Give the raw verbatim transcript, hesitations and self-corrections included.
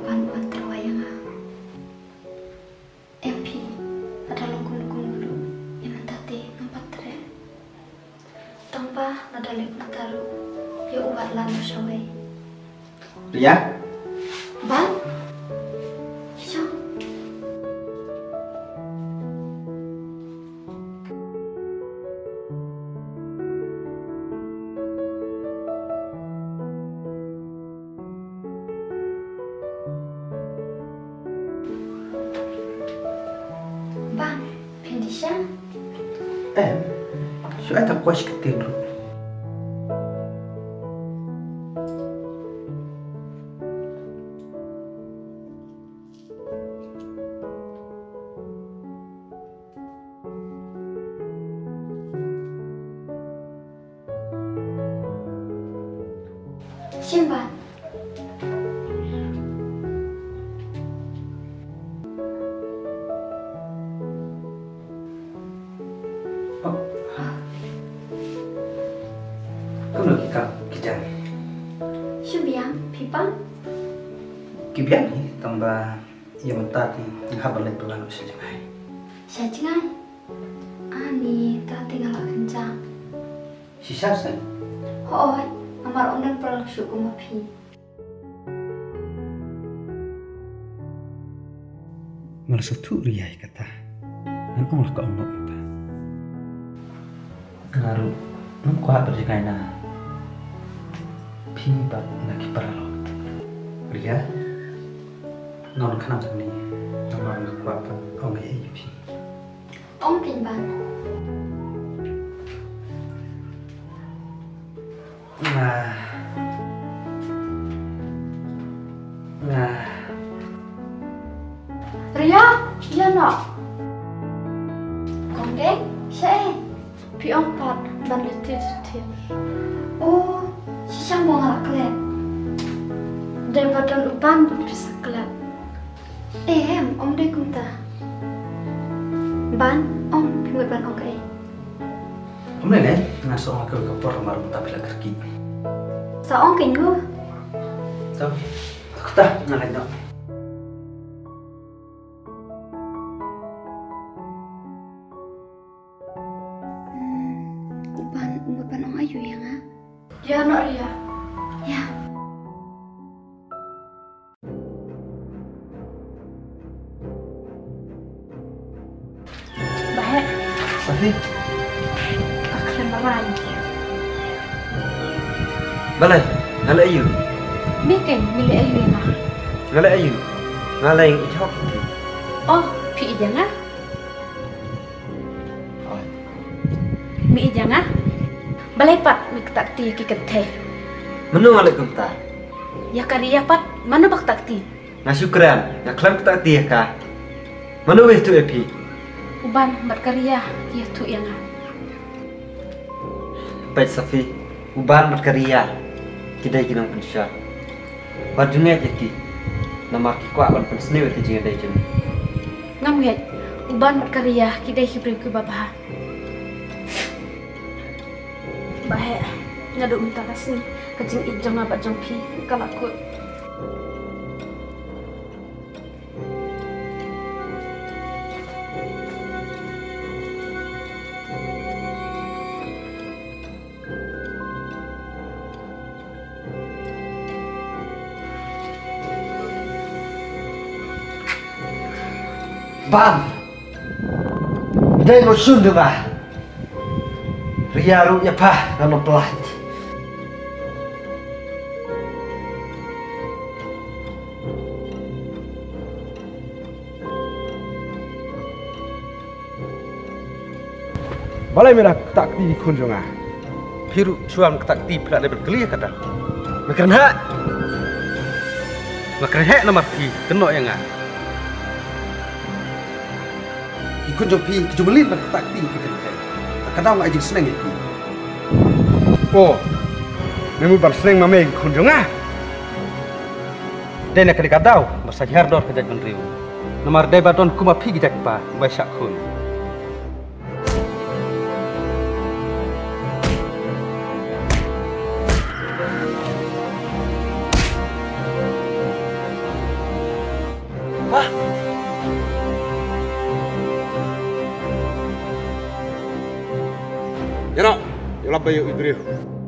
Ban ban tyrwa ïa nga. Em phi, lada long kumno kumno ruh, ïa mynta te ngam pat treh. Tang ba lada leh kumta ruh, ïa u wat lan u shawei. Ria? Ban? Sho. Ban, phin di sha? Em, shu ai tang kwai shi ktien ruh. Shim ban. Oh. Kumno ki kam ki jam? Shu biang, phi pang? Ki biang hi, tang ba ïa mynta te nga hap ban leit pynlong sha jngai. Sha jngai? Ani, ta te nga la kynjang. Shisha seh? Hooid, namar ym don paralok shuh kum ma phi. Nga la sngewthuh Ria ïa kata. Ngan ong la ka ong noh mynta. Nga ruh ngam kwah ban jngai na phi bad na ki paralok. Ria, nga wan khnang hangne namar nga kwah ban ong ei ei ïa phi. Ong kein Ban. Nga. Nga. Ria, ïa noh. Kong Deng, shaei? Phi ong pat ban leit thied thied. Oh, shisha mo nga la klet. Dei ba don u Ban bad phi sa klet. Em, ym dei kumta. Ban, ong, phi mut ban ong kaei? Ym dei ne, nga sa ong ha kawei ka por namar mynta phi la kyrkieh. Sa ong kein mo. To, to kata, nga leit noh. Hmm, u Ban, u mut ban ong aïu ïa nga? Ïa noh Ria. Ïa. Bah Heh. Safi. Ka khlem barai. Balei? Nga leh aïu? Me kein, me leh aïu ïa nga? Nga leh aïu? Nga leh ïa nga ïeit hok. Oh, phi ïeit ïa nga? Me ïeit ïa nga? Balei pat me ktah kti ïa ki kynthei? Mano nga leh kumta? Ïa ka Ria pat, mano ba ktah kti? Nga shu kren, nga khlem ktah kti ïa ka. Mano ba ïathuh ïa phi? U Ban bad ka Ria ki ïathuh ïa nga. Peit Safi, u Ban bad ka Ria ki dei ki nongpynshoi. Wat jngai ïa ki. Namar ki kwah ban pynsniew ïa ki jingïadei jong ngi. Ngam ngeit, u Ban bad ka Ria ki dei ki briew kiba bha. Bah Heh, naduh mynta ka sngi ka jingïeit jong nga bad jong phi ka la kut. Ban! Dei mo shun jong nga. Ria ruh ïa pha ngan ym pynlait. Balei me da ktah kti ki khun jong nga? Phi ruh shuwa me ktah kti phi la dei ban kylli ïa ka daw. Me kren heh. Me kren heh namar phi kynnoh ïa nga. Ki khun jong phi ki ju mlien ban ktah kti ki kynthei. Ka daw nga ai jingsneng ïa ki. Oh. Me mut ban sneng ma me ki khun jong nga. Dei na kane ka daw ba sa hiar dor ka jaitbynriew. Namar dei ba don kum ma phi ki jait kpa ba shah khun. Ïa no, ïa lap ba ïa u briew.